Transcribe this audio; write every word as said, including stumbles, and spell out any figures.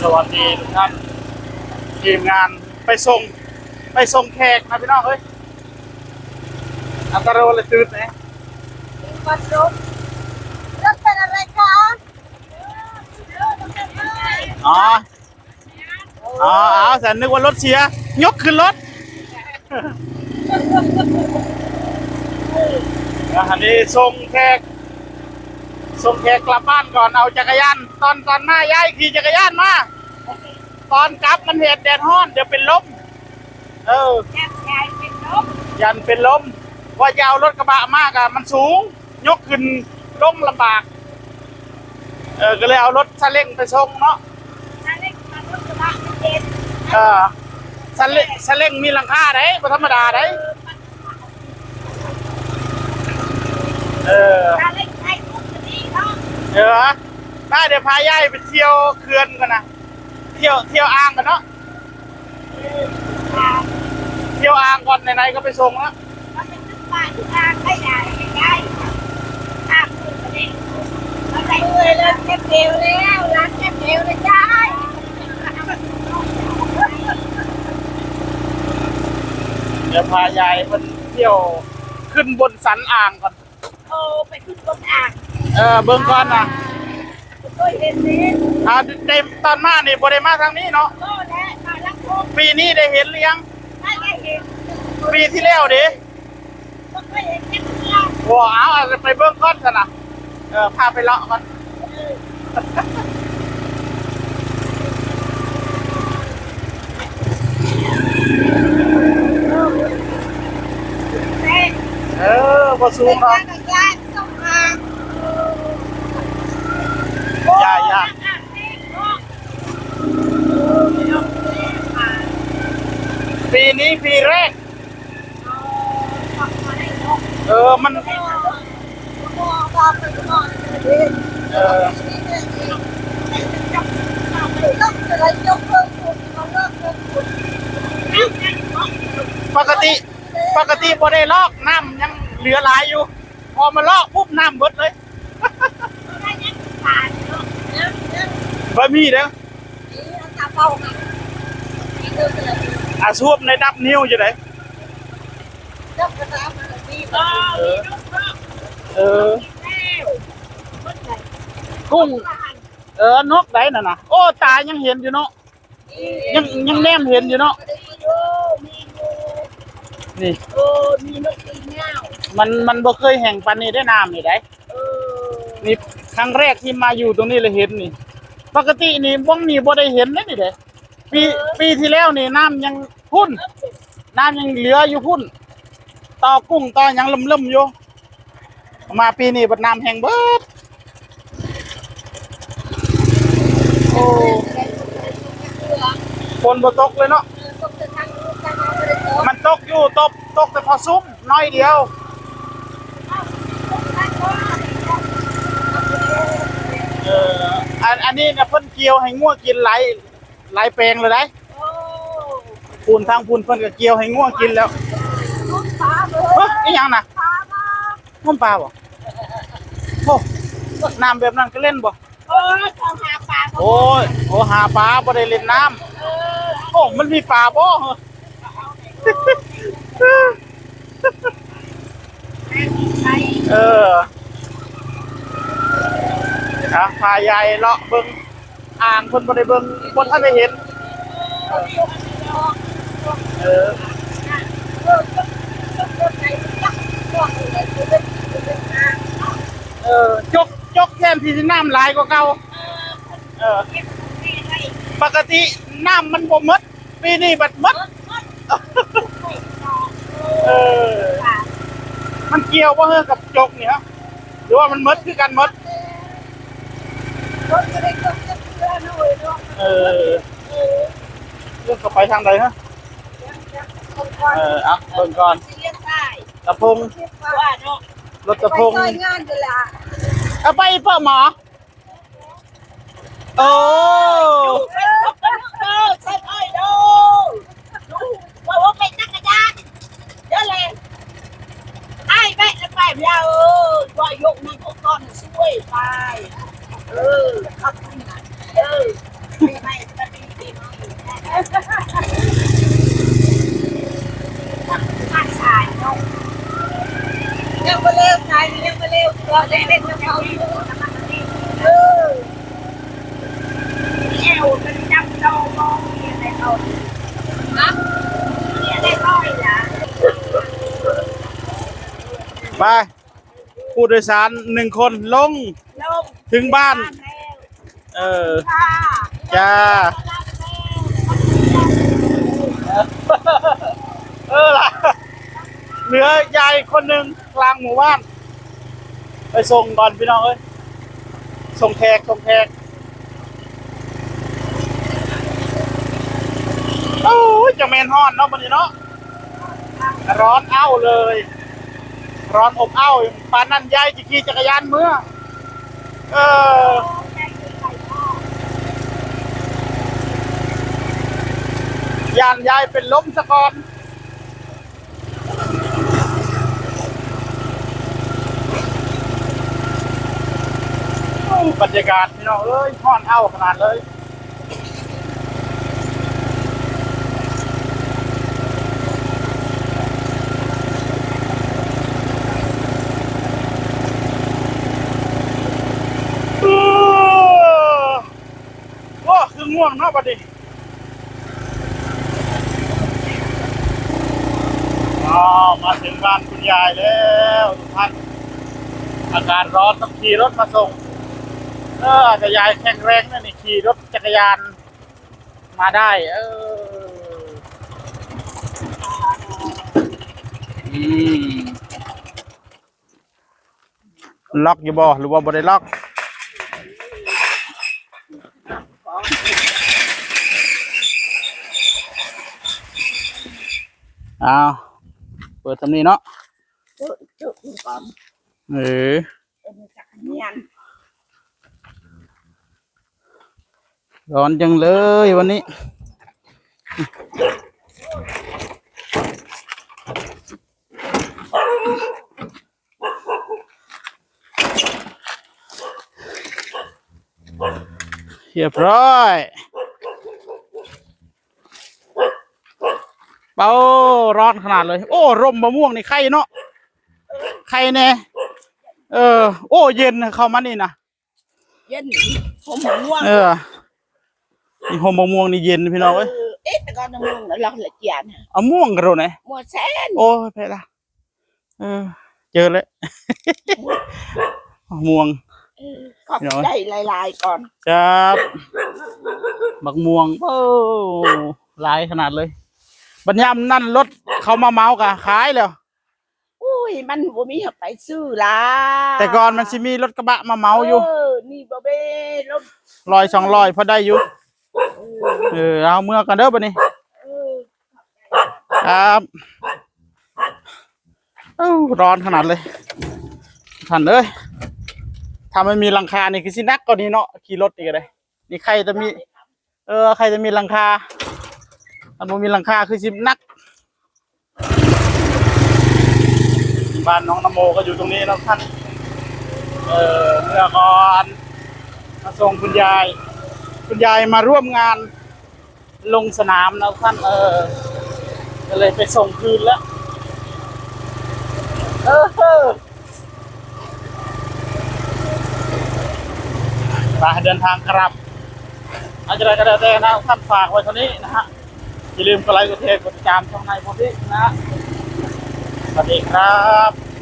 สวัสดีทุกท่าน ทีมงานไปส่ง ไปส่งแขกนะพี่น้องเอ้ย อัตโรเลยตื่นไหม รถรถเป็นอะไรคะ อ๋อ อ๋อเอาสันนึกว่ารถเสีย ยกขึ้นรถ แล้วอันนี้ส่งแขก ส่งแขกกลับบ้านก่อน เอาจักรยาน ตอนตอนมายายขี่จักรยานมา ตอนกลับมันแดดแดดฮ้อน เดี๋ยวเป็นลม เออ แยกยายเป็นลม ยันเป็นลม ว่าจะเอารถกระบะมากอะมันสูง ยกขึ้นลงลำบาก เออ ก็เลยเอารถซาเล้งไปส่งเนาะ ถ้าเล็กมารถกระบะไม่เต็ม เออซาเล้งซาเล้งมีหลังคาได้บ่ธรรมดาได้ เออ ถ้าเล็กใช้รถจะดีเนาะ เออได้เดี๋ยวพายายไปเที่ยวเขื่อนก่อนนะ เที่ยวเที่ยวอ่างกันเนาะ เที่ยวอ่างก่อนไหนๆก็ไปส่งแล้ว มันเป็นตึกปลาที่อ่างไม่ใหญ่ไม่ใหญ่อ่างมือจะเล็กเราใส่เงินแล้วเก็บเอวแล้วร้านเก็บเอวเลยจ้า เดี๋ยวพายายเพิ่นเที่ยวขึ้นบนสันอ่างก่อน โอ้ไปขึ้นบนอ่าง เออเบิ่งก่อนนะ ก็เห็นเลย อ่าเต็มตอนมานี่บ่ได้มาทางนี้เนาะ ก็และมาลักพบ ปีนี้ได้เห็นหรือยัง ไม่ได้เห็น ปีที่แล้วเด้ ก็เคยเห็นแค่เพื่อน บ่เอาเอาไปเบิ่งก่อนซะนะเออพาไปเลาะก่อน เต้น เออบ่สูงเนาะ ย่านสงคราม อย่าอย่า ปีนี้ปีแรก เออมัน เออปกติ ปกติบ่ได้ลอกน้ำยังเหลือหลายอยู่ พอมาลอกปุ๊บน้ำเบิดเลย ได้ยังผ่านเนาะ บ่มีเด้อ นี่เอาตาเบามานี่เดินไปเลย อาซวบในดับนิ้วอยู่ไหน เจ้ากระตามันมี เออ เออ กุ้ง เออนกไดนั่นน่ะ โอ้ตายังเห็นอยู่เนาะ ยังยังแนมเห็นอยู่เนาะ นี่ เออมีนกตีนเงา มันมันบ่เคยแห้งปานนี้ได้น้ำนี่ได้ เออ นี่ครั้งแรกที่มาอยู่ตรงนี้เลยเห็นนี่ ปกตินี่บ้องนี่บ่ได้เห็นเลยนี่เด้ปีปีที่แล้วนี่น้ำยังพุ่น น้ำยังเหลืออยู่พุ่นต่อกุ้งต่อหยังเริ่มๆอยู่ มาปีนี้บัดน้ำแห้งเบิด โอ้ฝนบ่ตกเลยเนาะ มันตกอยู่ตกตกแต่พอซุ่มน้อยเดียว เอออันอันนี้นะเพิ่นเกี่ยวให้งัวกินหลายหลายแปลงเลยได้ โอ้ ปูนทางปูนเพิ่นก็เกี่ยวให้งัวกินแล้ว ลูกปลาเบอ เฮ้ย ร์ อีหยังนะ ปลามา มันปลาบ่โอ้น้ำแบบนั้นก็เล่นบ่ เออเขาหาปลา โอ้ยโอ้หาปลาบ่ได้เล่นน้ำ เออ โอ้มันมีปลาบ่ ไป เอออ่ะพายายเลาะเบิ่งอ่างเพิ่นบ่ได้เบิ่งบ่ทันได้เห็น เออ เออจกจกแทนที่สิน้ำหลายกว่าเก่า เออ ปกติน้ำมันบ่หมด ปีนี้บัดหมด เออ มันเกี่ยวบ่เฮ้อกับจกนี่ฮะ หรือว่ามันหมดคือกันหมด รถจะได้จบจะเพื่อนหน่อยเนาะ เออ เรื่องเข้าไปทางใดฮะ เออ เอาเบิ่งก่อน เสียสาย ตะพง ว่าเนาะ รถตะพง ไปซอยงานอยู่ละ เอาไปอีกเปล่าหมอ โอ้ เออใช่ไอ้เด้อดูว่าว่าเป็นจักรยานเดี๋ยวเลยไอ้แม่จะไปเดียวเออว่ายกนั่งก็ก้อนช่วยไป เออขับนี่นะเออ ไป ผู้โดยสารหนึ่งคนลง ลง ถึงบ้าน เออ จ้า เออล่ะ เหลือยายคนหนึ่งกลางหมู่บ้าน ไปส่งก่อนพี่น้องเอ้ย ส่งแขก ส่งแขก โอ้ย จะแม่นฮ้อนเนาะมื้อนี้เนาะ ร้อนอ้าวเลย ร้อนอบอ้าว ปานนั้นยายจะขี่จักรยานเมือ เออ ย่านยายเป็นลมซะก่อน โอ้ บรรยากาศพี่น้องเอ้ย ฮ้อนอ้าวขนาดเลย โอ้ คือง่วงเนาะบัดนี้ อ้าว มาถึงบ้านคุณยายแล้วทุกท่าน อากาศร้อนต้องขี่รถมาส่ง เออ แต่ยายแข็งแรงนะนี่ ขี่รถจักรยานมาได้ เออ อืม ล็อกอยู่บ่ หรือว่าบ่ได้ล็อก อ้าว เปิดทำนี่เนาะ จุจุก่อน เออ เป็นจักรยาน ร้อนจังเลยวันนี้ เรียบร้อย เป้า ร้อนขนาดเลย โอ้ ร่มมะม่วงนี่ไข่เนาะ ไข่แน่ เออ โอ้ เย็นเข้ามานี่นะ เย็น ผมม่วง เออ นี่ห่มมะม่วงนี่เย็นพี่น้องเอ้ย เออ เอ๊ะ แต่ก่อนมะม่วงน่ะเราละเจียน เอาม่วงกันโดนไหน ม่วงแสน โอ้ย แพ้ละ เออ เจอแล้ว ม่วง เออ ขอบใจหลายๆก่อน ครับ บักม่วง โอ้ หลายขนาดเลย บัดยามนั่นรถเขามาเหมากะขายแล้ว อุ้ย มันบ่มีไปซื้อละ แต่ก่อนมันสิมีรถกระบะมาเหมาอยู่ เออ นี่บ่เบ้ รถ ร้อยสองร้อยพอได้อยู่ เออ เออ เอาเมือกันเด้อบัดนี้ เออ ครับ เอ้า ร้อนขนาดเลย ท่านเอ้ย ถ้าไม่มีหลังคานี่คือสิหนักกว่านี้เนาะ ขี่รถนี่ก็ได้ นี่ใครจะมี เออ ใครจะมีหลังคา ถ้าบ่มีหลังคาคือสิหนัก บ้านน้องนโมก็อยู่ตรงนี้นะท่าน เออ เมื่อก่อนมาส่งคุณยาย คุณยายมาร่วมงานลงสนามนะท่าน เออ ก็เลยไปส่งคืนแล้ว เออ ไปเดินทางกลับ เอาจะไรก็แล้วแต่นะท่าน ฝากไว้เท่านี้นะฮะ อย่าลืมกดไลค์ กดแชร์ กดติดตามช่องนายโพธินะฮะ สวัสดีครับ